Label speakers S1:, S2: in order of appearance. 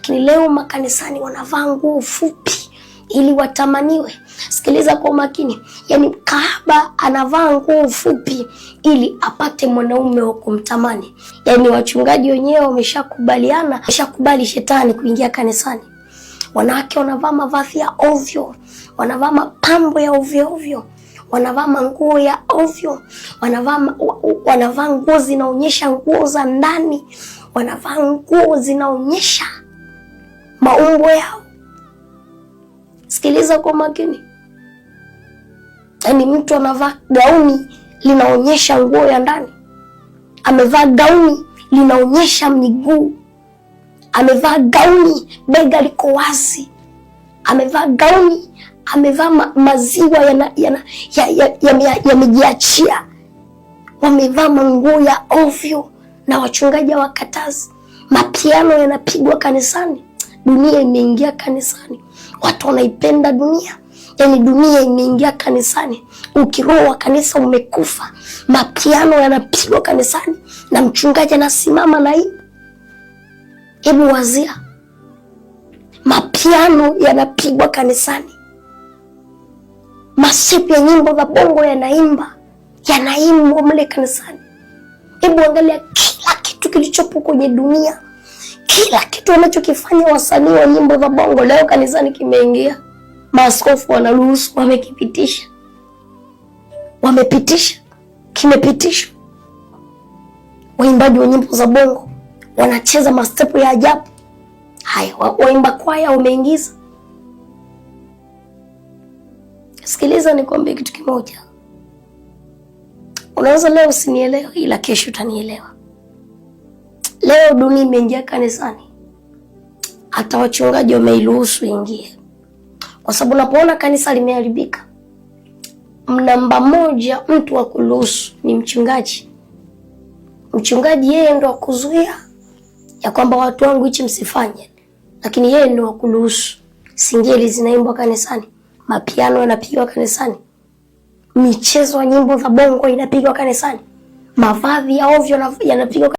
S1: Lakini leo makanisani wanavaa nguo fupi ili watamaniwe. Sikiliza kwa umakini, yaani kahaba anavaa nguo fupi ili apate mwanaume wa kumtamani. Yaani wachungaji wenyewe wameshakubaliana, wameshakubali shetani kuingia kanisani. Wanawake wanavaa mavazi ya ovyo, wanavaa mapambo ya ovyo ovyo, wanavaa manguo ya ovyo, wanavaa nguo zinaonyesha nguo za ndani, wanavaa nguo zinaonyesha maumbo yao. Sikiliza kwa makini, yaani mtu anavaa gauni linaonyesha nguo ya ndani, amevaa gauni linaonyesha miguu, amevaa gauni bega liko wazi, amevaa gauni, amevaa maziwa yamejiachia, wamevaa manguo ya ovyo na wachungaji hawakatazi. Mapiano yanapigwa kanisani, dunia imeingia kanisani, watu wanaipenda dunia. Yaani dunia imeingia kanisani, ukiroho wa kanisa umekufa. Mapiano yanapigwa kanisani na mchungaji anasimama na hii. Hebu wazia, mapiano yanapigwa kanisani, masipu ya nyimbo za bongo yanaimba, yanaimbwa mle kanisani. Hebu angalia kila kitu kilichopo kwenye dunia, kila kitu wanachokifanya wasanii wa nyimbo za bongo leo kanisani kimeingia. Maaskofu wanaruhusu, wamekipitisha, wamepitisha, kimepitishwa. Waimbaji wa nyimbo za bongo wanacheza mastepu ya ajabu. Haya, waimba kwaya wameingiza. Sikiliza nikwambie kitu kimoja. Unaweza leo usinielewe, ila kesho utanielewa. Leo dunia imeingia kanisani, hata wachungaji wameiruhusu ingie, kwa sababu unapoona kanisa limeharibika, namba moja mtu wa kuruhusu ni mchungaji. Mchungaji yeye ndo akuzuia ya kwamba watu wangu hichi msifanye, lakini yeye ndo akuruhusu. Singeli zinaimbwa kanisani, mapiano yanapigwa kanisani, michezo ya nyimbo za bongo inapigwa kanisani, mavazi ya ovyo yanapigwa.